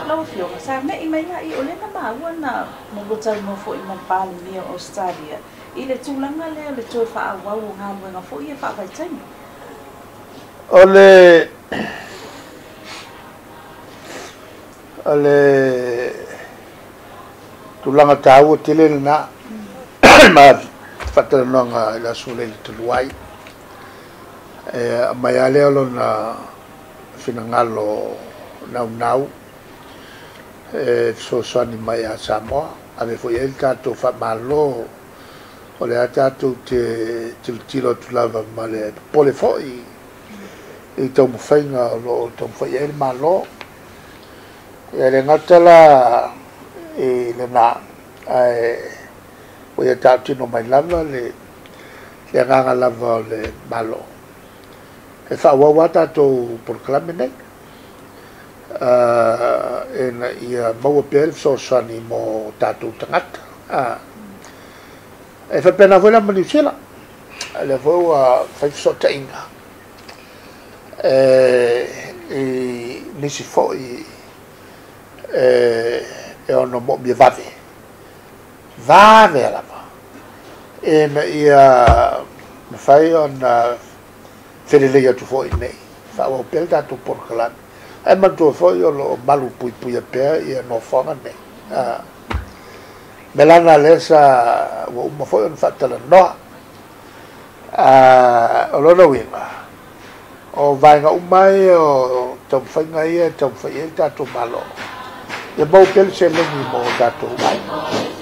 Lau Afioga, sa me'i mai laia, o lea na maua na maua talanoa foi ma le Palemia o Ausetalia i le tulaga lea o le toe faaauau o galuega foi ia faavaitaimi. O le tulaga taua tele lena ma faatalanoaga i le aso Faraile talu ai. E aumai lava lea o lona finagalo naunau e fesoasoani mai ia Samoa, ave foi i ai le tatou faamalo, o lea tatou te tilotilo atu lava ma le popole foi i taumafaiga o lo o taumafai i ai le Malo. Ia le gata la i lena, ae ua ia tautino mai lava le agaga lava o le Malo e faaauau lava tatou polokalame nei, ina ia maua pea le fesoasoani mo tatou tagata. E faapena foi la ma Niu Sila, lea foi ua fai fesootaiga i nisi foi e ono moomia vave vave lava ina ia mafai ona felelei atu foi nei, faaauau pea le tatou polokalame. Ae manatua foi o lo o malu puipuia pea ia nofoaga nei. Me lana lea sa ua uma foi ona faatalanoa. O lona uiga, o vaega uma ia o taumafaiga ia e taumafai ai le tatou Malo, ia maua pea le seleni mo tatou aiga.